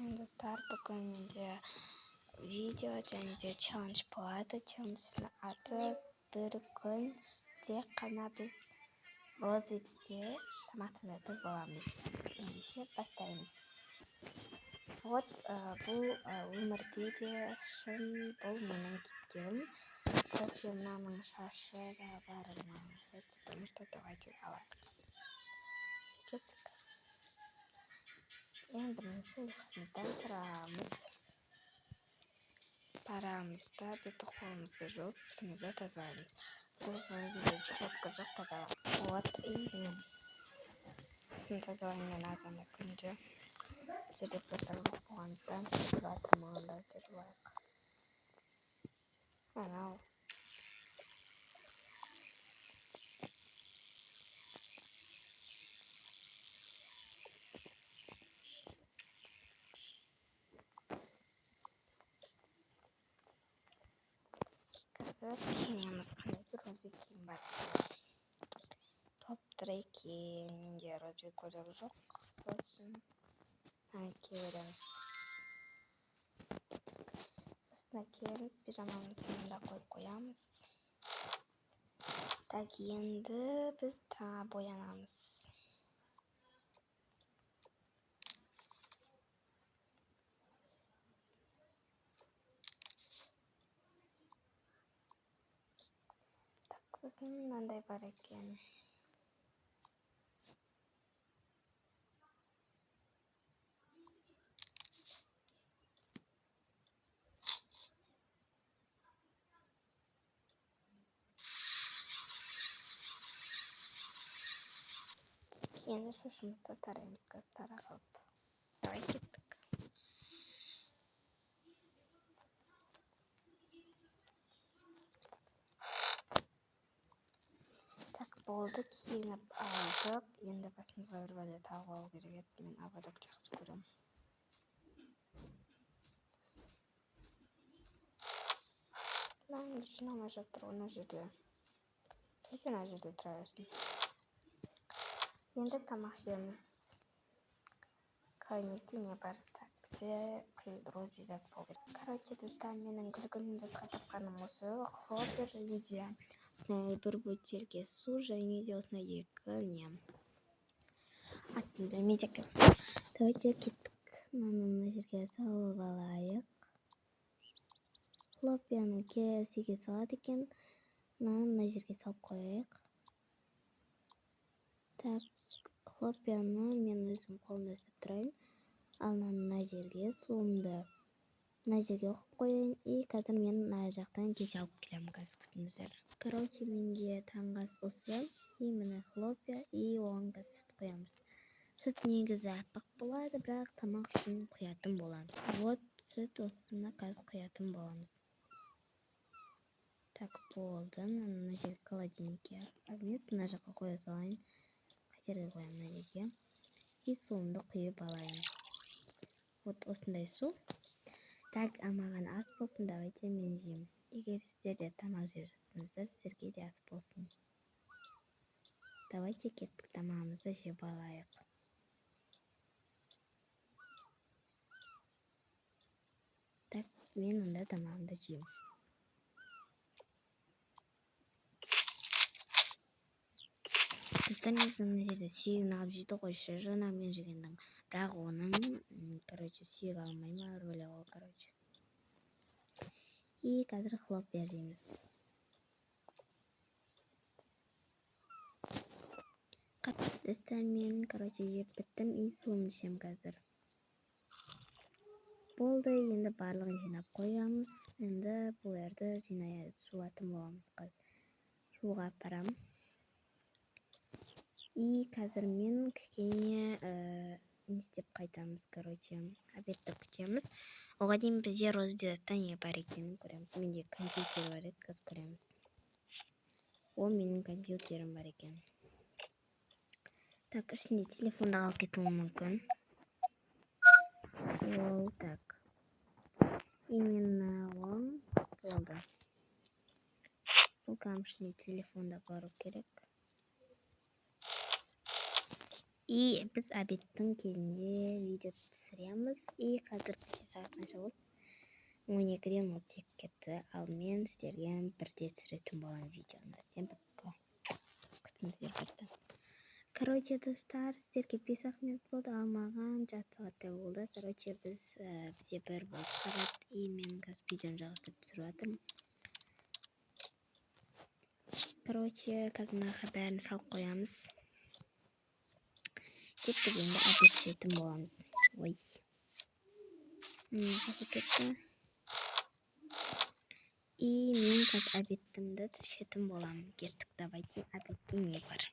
Достар, бүгін менде видео және де челлендж болады. Челлендждің аты бір күн тек қана біз розовый түсте тамақтанатын боламыз. Ендеше бастаймыз. Вот, бұл өмірде де шын, бұл менің кейіпкерім. Короче, мынаның шашы да бар маған ұқсайды, потому что давайте алайық. Кеттік. Ең бірінші ұйқымыздан тұрамыз. Барамыз да бет қолымызды жуып, тісімізді тазалаймыз. Бұл бізде щетка жоқ, тазалап. Вот, и мен тісін тазалаймын мен азанда күнде. Бұл жерде просто жоқ болғандықтан кетіп жатырмын, давайте жуайық. Анау. Қазір киінеміз. Қандай бір розовый киім бар? Топ тұр екен. Менде розовый көйлек жоқ. Сол үшін мынаны кие береміз. Осыны киіп, пижамамызды мында қойып қоямыз. Так, енді біз боянамыз. Так, сосын мынандай бар екен. Енді шашымызды тараймыз қазір тарақ алып. Давай кеттік. Так, болды, киініп алдық. Енді басымызға бір бәле тағып алу керек еді. Мен ободок жақсы көремін. Мынаны жинамай жатыр, мына жерде. Давайте мына жерде тұра берсін. Енді тамақ ішеміз. Холодильникте не бар? Так, бізде розовый зат болу керек. Короче, достар, менің күлгін затқа тапқаным осы. Хлопья және де осындай бір бөтелке су және де осындай екі не. Атын білмейді екенмін. Давайте кеттік. Мынаны мына жерге салып алайық. Хлопьяны кесеге салады екен. Мынаны мына жерге салып қояйық. Так, хлопьяны мен өзім қолымда ұстап тұрайын. Ал мынаны мына жерге, суымды мына жерге қойып қояйын. И қазір мен мына жақтан кесе алып келемін, қазір күтіңіздер. Короче, менде таңғы ас осы. И міне хлопья, и оған қазір сүт құямыз. Сүт негізі аппақ болады, бірақ тамақ үшін құятын боламыз. Вот, сүт осыны қазір құятын боламыз. Так, болды. Мынаны мына жерге холодильникке емес, мына жаққа қоя салайын. Қай жерге қоямын? Мына жерге. И суымды құйып алайын. Вот осындай су. Так, маған ас болсын, давайте мен жеймін. Егер сіздер де тамақ жеп жатсаңыздар, сіздерге де ас болсын. Давайте кеттік, тамағымызды жеп алайық. Так, мен онда тамағымды жеймін. Достар, негізі мына жерде сүйегін алып жейді ғой, жаңа мен жегеннің. Бірақ оның, короче, сүйек алмай ма, бір бөлек ол, короче. И қазір хлопья жейміз. Достар, мен, короче, жеп біттім и суымды ішемін қазір. Болды, енді барлығын жинап қоямыз. Енді бұларды жинай жуатын боламыз қазір. Жууға апарамын. И қазір мен кішкене не істеп қайтамыз, короче, обедті күтеміз. Оған дейін бізде розовый затта не бар екенін көреміз. Менде компьютер бар еді, қазір көреміз. О, менің компьютерім бар екен. Так, ішінде телефон да қалып кетуі мүмкін. Ол, так. Именно он болды. Сумканың ішінде телефон да бару керек. И біз обедтің кезінде видео түсіреміз. И қазір бізде сағат қанша болды? 12:32 кетті. Ал мен сіздерге бірде түсіретін боламын видеоны. Всем пока. Күтіңіздер бірді. Короче, достар, сіздерге 5-ақ минут болды, ал маған жарты сағаттай болды. Короче, бізде бір болды сағат. И мен қазір видеоны жалғастырып түсіріп жатырмын. Короче, қазір мынаға бәрін салып қоямыз. Кеттік, енді обед ішетін боламыз. Ой. Қосып кетті. И мен қазір обедтімді ішетін боламын. Кеттік, давайте обедке не бар?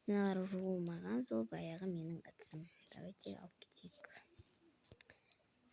Мыналар жуылмаған, сол баяғы менің ыдысым. Давайте алып кетейік.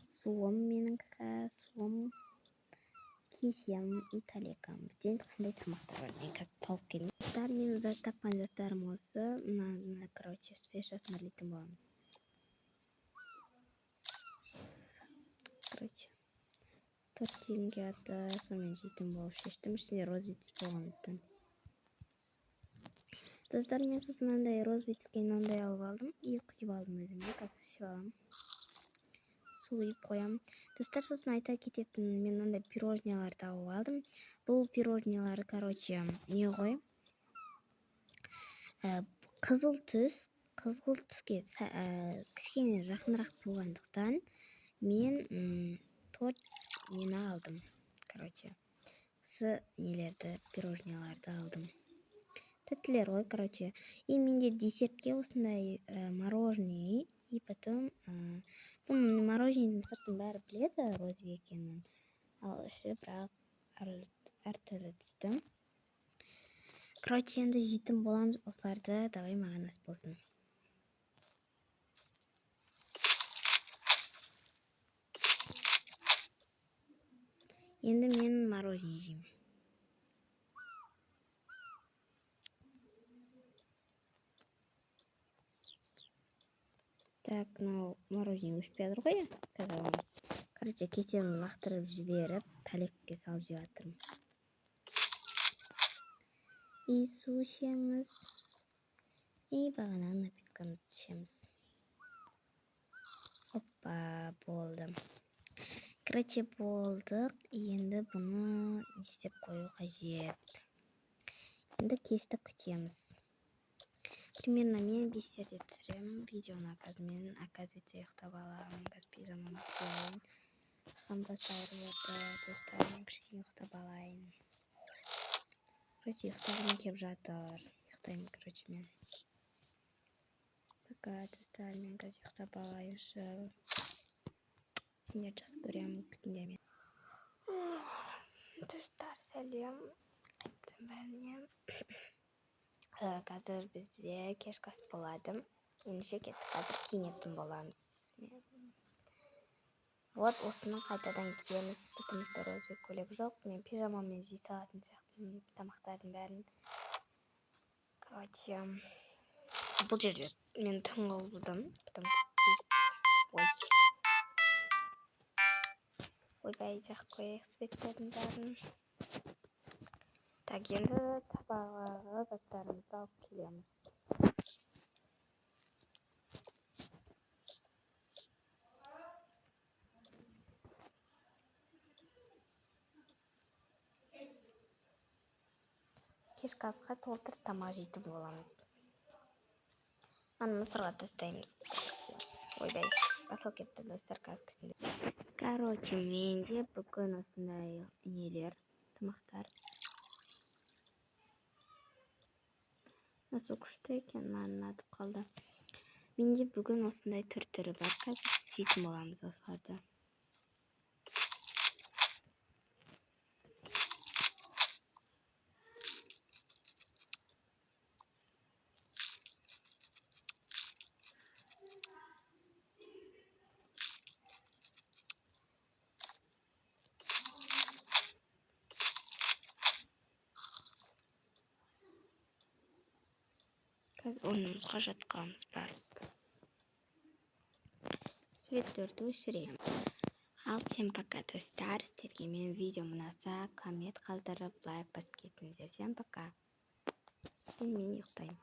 Суым менің, суым, кесем и талекам. Бізде қандай тамақтар бар? Мен қазір тауып келейін. Достар, менің зат тапқан заттарым осы. Мына, короче, спешасын әрлейтін боламыз. Короче, торт жегім келді, сонымен жейтін болып шештім. Ішінде розовый түс болғандықтан. Достар, мен сосын мынандай розовый түске мынандай алып алдым. И құйып алдым өзіме. Қазір ішіп аламын. Су құйып қоямын. Достар, сосын айта кететін, мен мынандай пирожнялар тауып алдым. Бұл пирожнялар, короче, не ғой? Қызыл түс, қызғылт түске кішкене жақынырақ болғандықтан мен торт нені алдым. Короче, с нелерді, пирожняларды алдым. Тәттілер ғой, короче. И менде десертке осындай мороженое, и потом бұл мороженыйдың сыртын бәрі біледі розовый екенін. Ал іші бірақ әртүрлі түсті. Короче, енді жейтін боламыз осыларды. Давай, маған ас болсын. Енді мен мороженое жеймін. Так, мынау мороженое өшіп жатыр ғой, қазір аламыз. Короче, кесені лақтырып жіберіп, талекке салып жеп жатырмын. И су ішеміз. И бағанағы напиткамызды ішеміз. Опа, болды. Короче, болдық. Енді бұны не істеп қою қажет? Енді кешті күтеміз. Примерно мен 5-терде түсіремін видеоны. Қазір мен, оказывается, ұйықтап аламын. Қазір пижамамды киіп алайын. Арқам просто ауырып жатыр. Достар, мен кішкене ұйықтап алайын. Короче, ұйықтағым келіп жатыр. Ұйықтаймын, короче, мен. Пока, достар, мен қазір ұйықтап алайыншы. Сендерді жақсы көремін, күтіңдер мені. Достар, сәлем. Қайттым бәріне. Қазір бізде кешкі ас болады. Ендеше кеттік, қазір киінетін боламыз. Вот осыны қайтадан киеміз, потому что розовый көйлек жоқ. Мен пижамамен жей салатын сияқтымын тамақтардың бәрін. Короче, бұл жерде мен түнгі болдым, потому что бес, ой. Ойбай, жағып қояйық светтердің бәрін. Так, енді табағағы заттарымызды алып келеміз. Кешкі асқа толтырып тамақ жейтін боламыз. Аны мусорға тастаймыз. Ойбай, басылып кетті, достар, қазір күтіңдер. Короче, менде бүгін осындай нелер, тамақтар. Мына су күшті екен, маған ұнатып қалды. Менде бүгін осындай түр-түрі бар, қазір жейтін боламыз осыларды. Қазір орнымызға жатқанымыз барып. Светтерді өшіремін. Ал всем пока, достар. Сіздерге менің видеом ұнаса, коммент қалдырып, лайк басып кетіңіздер. Всем пока. Мен ұйықтаймын.